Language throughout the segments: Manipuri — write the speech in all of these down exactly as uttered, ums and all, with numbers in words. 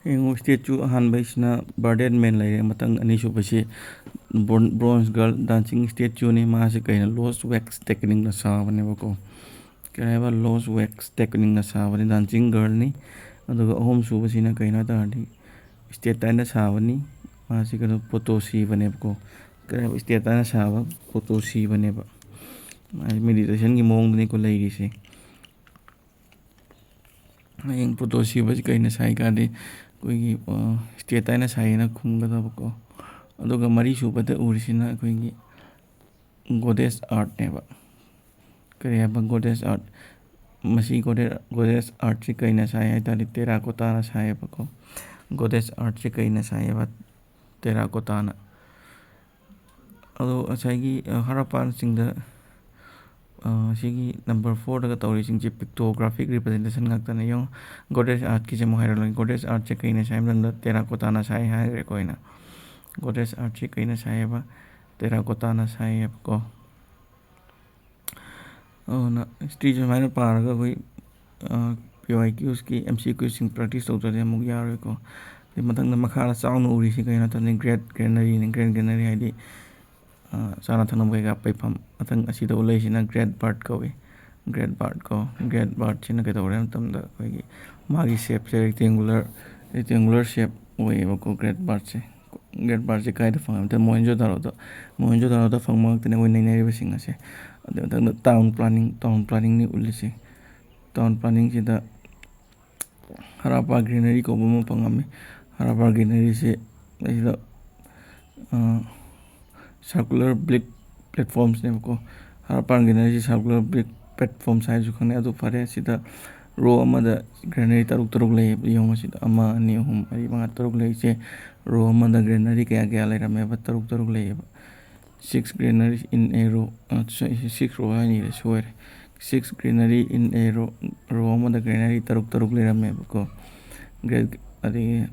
ꯌꯦꯡꯉꯨ, statue ꯑꯍꯥꯟꯕꯩꯁꯤꯅ Burning Man ꯂꯩꯔꯦ, ꯃꯊꯪ ꯑꯅꯤꯁꯨꯕꯁꯤ Bron- Bronze Girl dancing statueꯅꯤ꯫ ꯃꯥꯁꯤ ꯀꯩꯅꯣ, lost wax techniqueꯅ ꯁꯥꯕꯅꯦꯕꯀꯣ꯫ ꯀꯩ ꯍꯥꯏꯕ, lost wax techniqueꯅ ꯁꯥꯕꯅꯤ, dancing girlꯅꯤ꯫ ꯑꯗꯨꯒ ꯑꯍꯨꯝꯁꯨꯕꯁꯤꯅ ꯀꯩꯅꯣ ꯍꯥꯏ ꯇꯥꯔꯗꯤ, Staticeꯅ ꯁꯥꯕꯅꯤ꯫ ꯃꯥꯁꯤ ꯀꯩꯅꯣ, Poteau Chivaneꯕꯀꯣ꯫ ꯀꯩ ꯍꯥꯏꯕ, Staticeꯅ ꯁꯥꯕ Poteau Chivaneꯕ꯫ ꯃꯥꯁꯤ meditationꯒꯤ ꯃꯑꯣꯡꯗꯅꯤꯀꯣ ꯂꯩꯔꯤꯁꯦ꯫ ꯍꯌꯦꯡ Poteau Chivaꯁꯤ ꯀꯩꯅ ꯁꯥꯏ ꯀꯥꯟꯗꯤ ꯑꯩꯈꯣꯏꯒꯤ, ꯑ, Staticeꯅ ꯁꯥꯏꯌꯦꯅ ꯈꯨꯝꯒꯗꯕꯀꯣ꯫ ꯑꯗꯨꯒ ꯃꯔꯤꯁꯨꯕꯗ ꯎꯔꯤꯁꯤꯅ ꯑꯩꯈꯣꯏꯒꯤ Goddess Earthꯅꯦꯕ꯫ ꯀꯔꯤ ꯍꯥꯏꯕ, Goddess Earth? ꯃꯁꯤ Goddess, Goddess Earthꯁꯤ ꯀꯩꯅ ꯁꯥꯏ ꯍꯥꯏ ꯇꯥꯔꯗꯤ, terracottaꯅ ꯁꯥꯏꯌꯦꯕꯀꯣ꯫ Goddess Earthꯁꯤ ꯀꯩꯅ ꯁꯥꯏꯌꯦꯕ? Terracottaꯅ꯫ ꯑꯗꯣ ꯉꯁꯥꯏꯒꯤ, ꯑ, ꯍꯔꯞꯄꯥꯟꯁꯤꯡꯗ, ꯑ, ꯁꯤꯒꯤ number fourꯗꯒ ꯇꯧꯔꯤꯁꯤꯡꯁꯦ pictographic representation ꯉꯥꯛꯇꯅꯦ꯫ ꯌꯦꯡꯉꯣ, Goddess Earthꯀꯤꯁꯦ ꯑꯃꯨꯛ ꯍꯥꯏꯔꯛꯂꯒꯦ꯫ Goddess Earthꯁꯦ ꯀꯩꯅ ꯁꯥꯏ ꯍꯥꯏꯕ ꯃꯇꯝꯗ terracottaꯅ ꯁꯥꯏ ꯍꯥꯏꯈ꯭ꯔꯦꯀꯣ ꯑꯩꯅ꯫ Goddess Earthꯁꯦ ꯀꯩꯅ ꯁꯥꯏꯌꯦꯕ? Terracottaꯅ ꯁꯥꯏꯌꯦꯕꯀꯣ꯫ ꯑꯗꯨꯅ historyꯁꯦ ꯁꯨꯃꯥꯏꯅ ꯄꯥꯔꯒ ꯑꯩꯈꯣꯏ, ꯑ, P Y Qꯁꯀꯤ M C Qꯁꯤꯡ practice ꯇꯧꯗ꯭ꯔꯗꯤ ꯑꯃꯨꯛ ꯌꯥꯔꯣꯏꯀꯣ꯫ ꯑꯗꯩ ꯃꯊꯪꯗ ꯃꯈꯥꯗ ꯆꯥꯎꯅ ꯎꯔꯤꯁꯤ ꯀꯩꯅꯣ ꯍꯥꯏ ꯃꯇꯝꯗ great granaryꯅꯤ꯫ Great granary ꯍꯥꯏꯗꯤ, ꯑ, ꯆꯥꯅ ꯊꯛꯅꯕ ꯀꯩꯀꯥ ꯄꯩꯐꯝ꯫ ꯃꯊꯪ ꯑꯁꯤꯗ ꯎꯠꯂꯛꯏꯁꯤꯅ great bird ꯀꯧꯏ꯫ Great bird ꯀꯣ꯫ Great birdꯁꯤꯅ ꯀꯩꯗꯧꯔꯦ ꯍꯥꯏ ꯃꯇꯝꯗ ꯑꯩꯈꯣꯏꯒꯤ ꯃꯥꯒꯤ shapeꯁꯦ rectangular, rectangular shape ꯑꯣꯏꯌꯦꯕꯀꯣ great birdꯁꯦ꯫ Great birdꯁꯦ ꯀꯥꯏꯗ ꯐꯪꯉꯦ ꯍꯥꯏꯕꯗ Mohenjo-daroꯗ, Mohenjo-daroꯗ ꯐꯪꯕ ꯉꯥꯛꯇꯅꯦ ꯑꯩꯈꯣꯏ ꯅꯩꯅꯔꯤꯕꯁꯤꯡ ꯑꯁꯦ꯫ ꯑꯗꯩ ꯃꯊꯪꯗ town planning, town planningꯅꯤ ꯎꯠꯂꯤꯁꯦ꯫ Town planningꯁꯤꯗ Harappa granary ꯀꯧꯕ ꯑꯃ ꯐꯪꯉꯝꯃꯤ꯫ Harappa granaryꯁꯦ ꯑꯁꯤꯗ, ꯑ, circular brick platformsꯅꯦꯕꯀꯣ꯫ Harappa granaryꯁꯦ circular brick platforms ꯍꯥꯏꯔꯁꯨ ꯈꯪꯅꯩ꯫ ꯑꯗꯨ ꯐꯔꯦ, ꯁꯤꯗ row ꯑꯃꯗ granary ꯇꯔꯨꯛ ꯇꯔꯨꯛ ꯂꯩꯌꯦꯕ꯫ ꯌꯦꯡꯉꯣ ꯁꯤꯗ ꯑꯃ, ꯑꯅꯤ, ꯑꯍꯨꯝ, ꯃꯔꯤ, ꯃꯉꯥ, ꯇꯔꯨꯛ ꯂꯩꯔꯤꯁꯦ꯫ Row ꯑꯃꯗ granary ꯀꯌꯥ ꯀꯌꯥ ꯂꯩꯔꯝꯃꯦꯕ? ꯇꯔꯨꯛ ꯇꯔꯨꯛ ꯂꯩꯌꯦꯕ꯫ Six granaries in a row, ꯑ, sorry, six row ꯍꯥꯏꯅꯤꯔꯦ, ꯁꯣꯏꯔꯦ꯫ Six granary in a row, row ꯑꯃꯗ granary ꯇꯔꯨꯛ ꯇꯔꯨꯛ ꯂꯩꯔꯝꯃꯦꯕꯀꯣ꯫ Great, ꯑꯗꯒꯤ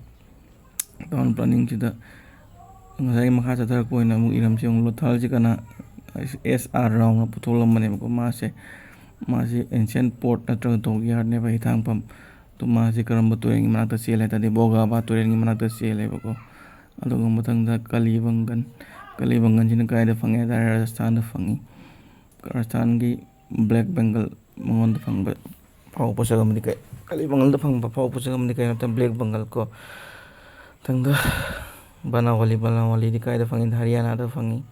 town planningꯁꯤꯗ ꯉꯁꯥꯏꯒꯤ ꯃꯈꯥ ꯆꯠꯊꯔꯛꯄ ꯑꯣꯏꯅ ꯑꯃꯨꯛ ꯏꯔꯝꯁꯤ ꯑꯃꯨꯛ Lothalꯁꯤ ꯀꯅꯥ, S R Raoꯅ ꯄꯨꯊꯣꯛꯂꯝꯕꯅꯦꯕꯀꯣ꯫ ꯃꯥꯁꯦ, ꯃꯥꯁꯦ ancient port ꯅꯠꯇ꯭ꯔꯒ dockyardꯅꯦꯕ, ꯍꯤꯊꯥꯡꯐꯝ꯫ ꯑꯗꯨ ꯃꯥꯁꯦ ꯀꯔꯝꯕ ꯇꯨꯔꯦꯜꯒꯤ ꯃꯅꯥꯛꯇ ꯆꯦꯜꯂꯦ ꯍꯥꯏ ꯇꯥꯔꯗꯤ, ꯕꯣꯒꯥꯕꯥ ꯇꯨꯔꯦꯜꯒꯤ ꯃꯅꯥꯛꯇ ꯆꯦꯜꯂꯦꯕꯀꯣ꯫ ꯑꯗꯨꯒ ꯃꯊꯪꯗ ꯀꯂꯤꯕꯪꯒꯟ, ꯀꯂꯤꯕꯪꯒꯟꯁꯤꯅ ꯀꯗꯥꯏꯗ ꯐꯪꯉꯦ ꯍꯥꯏ ꯇꯥꯔꯗꯤ, ꯔꯥꯖꯁꯊꯥꯟꯗ ꯐꯪꯉꯤ꯫ ꯔꯥꯖꯁꯊꯥꯟꯒꯤ ꯕ꯭ꯂꯦꯛ ꯕꯦꯡꯒꯜ ꯃꯉꯣꯟꯗ ꯐꯪꯕ ꯐꯥꯎ ꯄꯣꯠꯁꯛ ꯑꯃꯗꯤ ꯀꯩ, ꯀꯂꯤꯕꯪꯒꯜꯗ ꯐꯪꯕ ꯐꯥꯎ ꯄꯣꯠꯁꯛ ꯑꯃꯗꯤ ꯀꯩꯅꯣ ꯍꯥꯏ ꯃꯇꯝꯗ ꯕ꯭ꯂꯦꯛ ꯕꯦꯡꯒꯜ ꯀꯣ꯫ ꯃꯊꯪꯗ ꯕꯅꯥꯋꯥꯂꯤ, ꯕꯅꯥꯋꯥꯂꯤꯗꯤ ꯀꯥꯏꯗ ꯐꯪꯉꯤ? ꯍꯔꯤꯌꯥꯅꯥꯗ ꯐꯪꯉꯤ꯫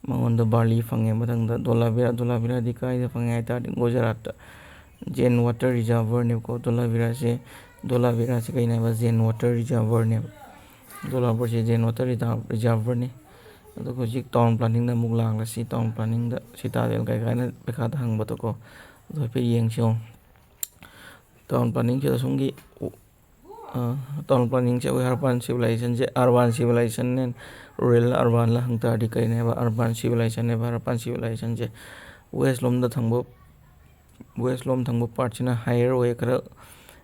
ꯃꯉꯣꯟꯗ ꯕꯥꯔꯂꯤ ꯐꯪꯉꯦ꯫ ꯃꯊꯪꯗ ꯗꯣꯂꯥꯕꯤꯔꯥ, ꯗꯣꯂꯥꯕꯤꯔꯥꯗꯤ ꯀꯥꯏꯗ ꯐꯪꯉꯦ ꯍꯥꯏ ꯇꯥꯔꯗꯤ ꯒꯨꯖꯔꯥꯠꯇ꯫ ꯖꯦꯟ ꯋꯥꯇꯔ ꯔꯤꯖꯥꯔꯚꯔꯅꯦꯕꯀꯣ ꯗꯣꯂꯥꯕꯤꯔꯥꯁꯦ꯫ ꯗꯣꯂꯥꯕꯤꯔꯥꯁꯦ ꯀꯩꯅꯣ ꯍꯥꯏꯕ? ꯖꯦꯟ ꯋꯥꯇꯔ ꯔꯤꯖꯥꯔꯚꯔꯅꯦꯕ꯫ ꯗꯣꯂꯥꯕꯤꯔꯥꯁꯦ ꯖꯦꯟ ꯋꯥꯇꯔ ꯔꯤꯖꯥꯔꯚꯔꯅꯤ꯫ ꯑꯗꯨꯒ ꯍꯧꯖꯤꯛ ꯇꯥꯎꯟ ꯄ꯭ꯂꯥꯅꯤꯡꯗ ꯑꯃꯨꯛ ꯂꯥꯛꯂꯁꯤ꯫ ꯇꯥꯎꯟ ꯄ꯭ꯂꯥꯅꯤꯡꯗ ꯁꯤꯇꯥꯗꯦꯜ ꯀꯩ ꯀꯥꯏꯅ ꯄꯩꯈꯥꯗ ꯍꯪꯕꯗꯣꯀꯣ꯫ ꯑꯗꯨ ꯍꯥꯏꯐꯦꯠ ꯌꯦꯡꯁꯤ ꯌꯦꯡꯉꯣ꯫ ꯇꯥꯎꯟ ꯄ꯭ꯂꯥꯅꯤꯡꯁꯤꯗ ꯁꯣꯝꯒꯤ, ꯑ, ꯇꯥꯎꯟ ꯄ꯭ꯂꯥꯅꯤꯡꯁꯦ ꯑꯩꯈꯣꯏ ꯍꯔꯄꯥꯟ ꯁꯤꯚꯤꯂꯥꯏꯖꯦꯁꯟꯁꯦ, ꯑꯔꯕꯥꯟ ꯁꯤꯚꯤꯂꯥꯏꯖꯦꯁꯟ, ꯔꯨꯔꯦꯜ ꯑꯔꯕꯥꯟꯂ ꯍꯪ ꯇꯥꯔꯗꯤ ꯀꯔꯤꯅꯦꯕ? ꯑꯔꯕꯥꯟ ꯁꯤꯚꯤꯂꯥꯏꯖꯦꯁꯟꯅꯦꯕ꯫ ꯍꯔꯄꯥꯟ ꯁꯤꯚꯤꯂꯥꯏꯖꯦꯁꯟꯁꯦ ꯋꯦꯁ ꯂꯣꯝꯗ ꯊꯪꯕ, ꯋꯦꯁ ꯂꯣꯝ ꯊꯪꯕ ꯄꯥꯔꯠꯁꯤꯅ ꯍꯥꯏꯌꯔ ꯑꯣꯏꯌꯦ, ꯈꯔ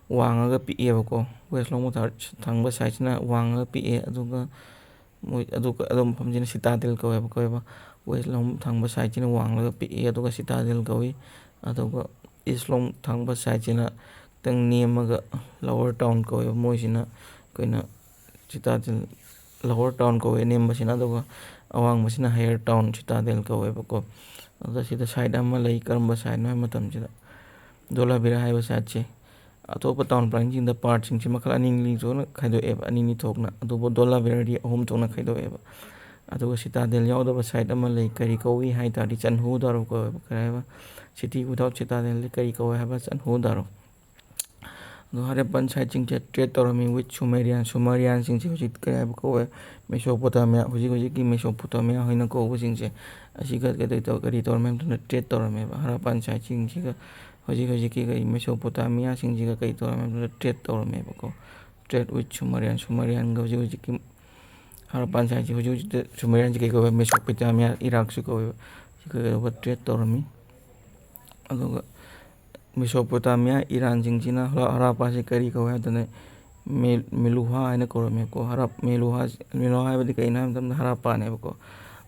ꯋꯥꯡꯉꯒ ꯄꯤꯛꯑꯦꯕꯀꯣ꯫ ꯋꯦꯁ ꯂꯣꯝ ꯊꯪꯕ ꯁꯥꯏꯠꯁꯤꯅ ꯋꯥꯡꯉꯒ ꯄꯤꯛꯑꯦ꯫ ꯑꯗꯨꯒ ꯃꯣꯏ ꯑꯗꯨ, ꯑꯗꯨ ꯃꯐꯝꯁꯤꯅ ꯁꯤꯇꯥꯗꯦꯜ ꯀꯧꯋꯦꯕ, ꯀꯧꯋꯦꯕ꯫ ꯋꯦꯁ ꯂꯣꯝ ꯊꯪꯕ ꯁꯥꯏꯠꯁꯤꯅ ꯋꯥꯡꯂꯒ ꯄꯤꯛꯏ, ꯑꯗꯨꯒ ꯁꯤꯇꯥꯗꯦꯜ ꯀꯧꯏ꯫ ꯑꯗꯨꯒ ꯏꯁ ꯂꯣꯝ ꯊꯪꯕ ꯁꯥꯏꯠꯁꯤꯅ ꯈꯤꯇꯪ ꯅꯦꯝꯃꯒ ꯂꯣꯋꯔ ꯇꯥꯎꯟ ꯀꯧꯋꯦꯕ꯫ ꯃꯣꯏꯁꯤꯅ ꯑꯩꯈꯣꯏꯅ ꯁꯤꯇꯥꯗꯦꯜ, ꯂꯣꯋꯔ ꯇꯥꯎꯟ ꯀꯧꯋꯦ ꯑꯅꯦꯝꯕꯁꯤꯅ, ꯑꯗꯨꯒ ꯑꯋꯥꯡꯕꯁꯤꯅ ꯍꯥꯏꯌꯔ ꯇꯥꯎꯟ, ꯁꯤꯇꯥꯗꯦꯜ ꯀꯧꯋꯦꯕꯀꯣ꯫ ꯑꯗ ꯁꯤꯗ ꯁꯥꯏꯠ ꯑꯃ ꯂꯩ꯫ ꯀꯔꯝꯕ ꯁꯥꯏꯠꯅꯣ ꯍꯥꯏꯕ ꯃꯇꯝꯁꯤꯗ ꯗꯣꯂꯥꯕꯤꯔꯥ ꯍꯥꯏꯕ ꯁꯥꯏꯠꯁꯦ ꯑꯇꯣꯞꯄ ꯇꯥꯎꯟ ꯄ꯭ꯂꯥꯅꯤꯡꯁꯤꯡꯗ ꯄꯥꯔꯠꯁꯤꯡꯁꯦ ꯃꯈꯜ ꯑꯅꯤ ꯑꯅꯤ ꯊꯣꯛꯅ ꯈꯥꯏꯗꯣꯛꯑꯦꯕ, ꯑꯅꯤ ꯑꯅꯤ ꯊꯣꯛꯅ꯫ ꯑꯗꯨꯕꯨ ꯗꯣꯂꯥꯕꯤꯔꯥꯗꯤ ꯑꯍꯨꯝ ꯊꯣꯛꯅ ꯈꯥꯏꯗꯣꯛꯑꯦꯕ꯫ ꯑꯗꯨꯒ ꯁꯤꯇꯥꯗꯦꯜ ꯌꯥꯎꯗꯕ ꯁꯥꯏꯠ ꯑꯃ ꯂꯩ, ꯀꯔꯤ ꯀꯧꯏ ꯍꯥꯏ ꯇꯥꯔꯗꯤ ꯆꯟꯍꯨ ꯗꯥꯔꯣ ꯀꯧꯋꯦꯕ꯫ ꯀꯔꯤ ꯍꯥꯏꯕ? City without citadelꯗꯤ ꯀꯔꯤ ꯀꯧꯋꯦ ꯍꯥꯏꯕ? ꯆꯟꯍꯨ ꯗꯥꯔꯣ꯫ ꯑꯗꯣ ꯍꯔꯞꯄꯟ ꯁꯥꯏꯠꯁꯤꯡꯁꯦ ꯇ꯭ꯔꯦꯠ ꯇꯧꯔꯝꯃꯤ with Sumerian꯫ ꯁꯨꯃꯦꯔꯤꯌꯥꯟꯁꯤꯡꯁꯦ ꯍꯧꯖꯤꯛ ꯀꯔꯤ ꯍꯥꯏꯕ ꯀꯧꯋꯦ? ꯃꯦꯁꯣꯄꯣꯇꯥꯃꯤꯌꯥ, ꯍꯧꯖꯤꯛ ꯍꯧꯖꯤꯛꯀꯤ ꯃꯦꯁꯣꯄꯣꯇꯥꯃꯤꯌꯥ ꯍꯥꯏꯅ ꯀꯧꯕꯁꯤꯡꯁꯦ꯫ ꯑꯁꯤꯒ ꯀꯩꯗꯧ-, ꯀꯔꯤ ꯇꯧꯔꯝꯃꯤ ꯍꯥꯏꯕ ꯃꯇꯝꯗ ꯇ꯭ꯔꯦꯠ ꯇꯧꯔꯝꯃꯦꯕ꯫ ꯍꯔꯞꯄꯟ ꯁꯥꯏꯠꯁꯤꯡꯁꯤꯒ ꯍꯧꯖꯤꯛ ꯍꯧꯖꯤꯛꯀꯤ ꯀꯔꯤ ꯃꯦꯁꯣꯄꯣꯇꯥꯃꯤꯌꯥꯁꯤꯡꯁꯤꯒ ꯀꯔꯤ ꯇꯧꯔꯝꯃꯤ ꯍꯥꯏꯕ ꯃꯇꯝꯗ ꯇ꯭ꯔꯦꯠ ꯇꯧꯔꯝꯃꯦꯕꯀꯣ꯫ Trade with Sumerian, ꯁꯨꯃꯦꯔꯤꯌꯥꯟꯒ ꯍꯧꯖꯤꯛ ꯍꯧꯖꯤꯛꯀꯤ ꯍꯔꯞꯄꯥꯟ ꯁꯥꯏꯠꯁꯦ ꯍꯧꯖꯤꯛ ꯍꯧꯖꯤꯛꯇ ꯁꯨꯃꯦꯔꯤꯌꯥꯟꯁꯦ ꯀꯩ ꯀꯧꯋꯦ? ꯃꯦꯁꯣꯄꯣꯇꯥꯃꯤꯌꯥ, ꯏꯔꯥꯛꯁꯨ ꯀꯧꯋꯦꯕ꯫ ꯁꯤ ꯀꯩꯗꯧꯕ? ꯇ꯭ꯔꯦꯠ ꯇꯧꯔꯝꯃꯤ꯫ ꯑꯗꯨꯒ ꯃꯦꯁꯣꯄꯣꯇꯥꯃꯤꯌꯥ, ꯏꯔꯥꯟꯁꯤꯡꯁꯤꯅ ꯍꯔ-, ꯍꯔꯥꯞꯄꯥꯁꯦ ꯀꯔꯤ ꯀꯧꯋꯦ ꯍꯥꯏꯕꯗꯅ ꯃꯦ-, ꯃꯦꯂꯨꯍꯥ ꯍꯥꯏꯅ ꯀꯧꯔꯝꯃꯦꯕꯀꯣ꯫ ꯍꯔꯥꯞ-, ꯃꯦꯂꯨꯍꯥ, ꯃꯦꯂꯨꯍꯥ ꯍꯥꯏꯕꯗꯤ ꯀꯩꯅꯣ ꯍꯥꯏꯕ ꯃꯇꯝꯗ ꯍꯔꯥꯞꯄꯥꯅꯦꯕꯀꯣ꯫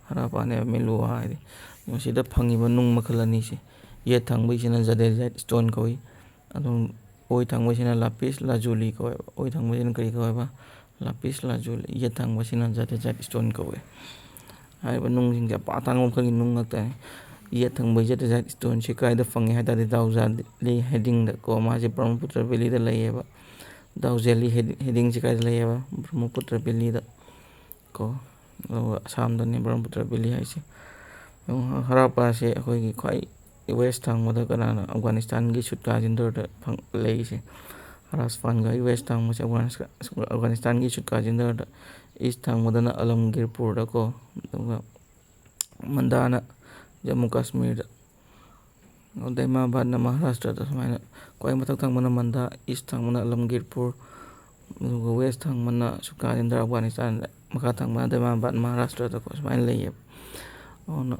ꯍꯔꯥꯞꯄꯥꯅꯦꯕ ꯃꯦꯂꯨꯍꯥ ꯍꯥꯏꯗꯤ꯫ ꯃꯁꯤꯗ ꯐꯪꯉꯤꯕ ꯅꯨꯡ ꯃꯈꯜ ꯑꯅꯤꯁꯦ, ꯌꯦꯠ ꯊꯪꯕꯒꯤꯁꯤꯅ ꯖꯗꯦꯖꯥꯏꯠ ꯁ꯭ꯇꯣꯟ ꯀꯧꯏ꯫ ꯑꯗꯨꯝ ꯑꯣꯏ ꯊꯪꯕꯁꯤꯅ lapis lazuli ꯀꯧꯋꯦꯕ꯫ ꯑꯣꯏ ꯊꯪꯕꯁꯤꯅ ꯀꯔꯤ ꯀꯧꯋꯦꯕ? Lapis lazuli꯫ ꯌꯦꯠ ꯊꯪꯕꯁꯤꯅ jadeite stone ꯀꯧꯋꯦ꯫ ꯍꯥꯏꯔꯤꯕ ꯅꯨꯡꯁꯤꯡꯁꯦ ꯑꯄꯥ ꯑꯇꯥꯡꯕ ꯃꯈꯜꯒꯤ ꯅꯨꯡ ꯉꯥꯛꯇꯅꯤ꯫ ꯌꯦꯠ ꯊꯪꯕ jadeite stoneꯁꯤ ꯀꯥꯏꯗ ꯐꯪꯉꯤ ꯍꯥꯏ ꯇꯥꯔꯗꯤ, ꯗꯥꯎꯖꯥꯂꯤ ꯍꯦꯗꯤꯡꯗ ꯀꯣ, ꯃꯥꯁꯦ ꯕ꯭ꯔꯍꯃꯄꯨꯇ꯭ꯔ valleyꯗ ꯂꯩꯌꯦꯕ꯫ ꯗꯥꯎꯖꯥꯂꯤ ꯍꯦꯗꯤꯡꯁꯤ ꯀꯥꯏꯗ ꯂꯩꯌꯦꯕ? ꯕ꯭ꯔꯍꯃꯄꯨꯇ꯭ꯔ valleyꯗ ꯀꯣ꯫ ꯑꯗꯨꯒ ꯑꯁꯥꯝꯗꯅꯤ ꯕ꯭ꯔꯍꯃꯄꯨꯇ꯭ꯔ valley ꯍꯥꯏꯁꯦ꯫ ꯌꯦꯡꯉꯣ, ꯍꯔꯥꯞꯄꯥꯁꯦ ꯑꯩꯈꯣꯏꯒꯤ ꯈ꯭ꯋꯥꯏ west ꯊꯪꯕꯗ ꯀꯅꯥꯅꯣ? ꯑꯐꯒꯥꯅꯤꯁꯇꯥꯟꯒꯤ ꯁꯨꯠꯀꯥ ꯖꯤꯟꯗꯔꯗ ꯐꯪ-, ꯂꯩꯔꯤꯁꯦ꯫ ꯍꯔꯥꯁꯄꯥꯟꯒ west ꯊꯪꯕꯁꯦ ꯑꯐꯒꯥꯅꯤꯁ-, ꯑꯐꯒꯥꯅꯤꯁꯇꯥꯟꯒꯤ ꯁꯨꯠꯀꯥ ꯖꯤꯟꯗꯔꯗ, east ꯊꯪꯕꯗꯅ ꯑꯂꯝꯒꯤꯔꯄꯨꯔꯗꯀꯣ, ꯑꯗꯨꯒ ꯃꯟꯗꯥꯅ ꯖꯃꯨ ꯀꯥꯁꯃꯤꯔꯗ, ꯗꯥꯏꯃꯥꯕꯥꯗꯅ ꯃꯍꯥꯔꯥꯁꯇ꯭ꯔꯗ꯫ ꯁꯨꯃꯥꯏꯅ ꯈ꯭ꯋꯥꯏ ꯃꯊꯛ ꯊꯪꯕꯅ ꯃꯟꯗꯥ, east ꯊꯪꯕꯅ ꯑꯂꯝꯒꯤꯔꯄꯨꯔ, ꯑꯗꯨꯒ west ꯊꯪꯕꯅ ꯁꯨꯠꯀꯥ ꯖꯤꯟꯗꯔ ꯑꯐꯒꯥꯅꯤꯁꯇꯥꯟꯗ, ꯃꯈꯥ ꯊꯪꯕꯅ ꯗꯥꯏꯃꯥꯕꯥꯗ ꯃꯍꯥꯔꯥꯁꯇ꯭ꯔꯗꯀꯣ, ꯁꯨꯃꯥꯏꯅ ꯂꯩꯌꯦꯕ꯫ ꯑꯗꯨꯅ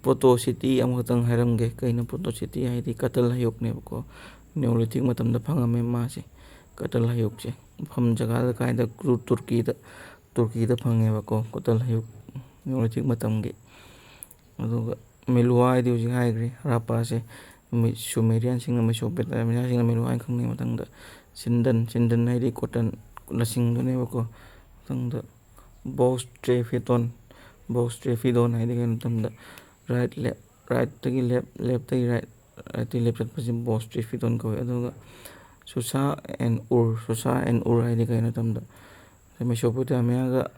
ꯄꯣꯇꯣ ꯁꯤꯇꯤ ꯑꯃꯈꯛꯇꯪ ꯍꯥꯏꯔꯝꯒꯦ꯫ ꯀꯩꯅꯣ ꯄꯣꯇꯣ ꯁꯤꯇꯤ ꯍꯥꯏꯗꯤ? ꯀꯇꯜ ꯍꯌꯣꯛꯅꯦꯕꯀꯣ꯫ ꯅꯤꯌꯣꯂꯤꯊꯤꯛ ꯃꯇꯝꯗ ꯐꯪꯉꯝꯃꯦ ꯃꯥꯁꯦ, ꯀꯇꯜ ꯍꯌꯣꯛꯁꯦ꯫ ꯃꯐꯝ ꯖꯒꯥꯗ ꯀꯥꯏꯗ? ꯇꯨꯔꯀꯤꯗ, ꯇꯨꯔꯀꯤꯗ ꯐꯪꯉꯦꯕꯀꯣ, ꯀꯇꯜ ꯍꯌꯣꯛ, ꯅꯤꯌꯣꯂꯤꯊꯤꯛ ꯃꯇꯝꯒꯤ꯫ ꯑꯗꯨꯒ ꯃꯦꯂꯨꯋꯥ ꯍꯥꯏꯗꯤ ꯍꯧꯖꯤꯛ ꯍꯥꯏꯈ꯭ꯔꯦ, ꯍꯔꯥꯞꯄꯥꯁꯦ꯫ ꯃꯤ-, ꯁꯨꯃꯦꯔꯤꯌꯟꯁꯤꯡꯅ, ꯃꯦꯁꯣꯄꯣꯇꯦꯃꯤꯌꯥꯁꯤꯡꯅ ꯃꯦꯂꯨꯋꯥ ꯍꯥꯏꯅ ꯈꯪꯅꯩ꯫ ꯃꯊꯪꯗ ꯁꯤꯟꯗꯟ, ꯁꯤꯟꯗꯟ ꯍꯥꯏꯗꯤ cotton, ꯂꯁꯤꯡꯗꯨꯅꯦꯕꯀꯣ꯫ ꯃꯊꯪꯗ ꯕꯣꯁ ꯇ꯭ꯔꯦꯐꯤꯇꯣꯟ, ꯕꯣꯁ ꯇ꯭ꯔꯦꯐꯤꯗꯣꯟ ꯍꯥꯏꯗꯤ ꯀꯩꯅꯣ ꯃꯇꯝꯗ right, left, rightꯇꯒꯤ left, leftꯇꯒꯤ right, rightꯇꯒꯤ left ꯆꯠꯄꯁꯤ ꯕꯣꯁ ꯇ꯭ꯔꯦꯐꯤꯇꯣꯟ ꯀꯧꯏ꯫ ꯑꯗꯨꯒ ꯁꯨꯁꯥ and ꯎꯔ, ꯁꯨꯁꯥ and ꯎꯔ ꯍꯥꯏꯗꯤ ꯀꯩꯅꯣ ꯃꯇꯝꯗ ꯃꯦꯁꯣꯄꯣꯇꯦꯃꯤꯌꯥꯒ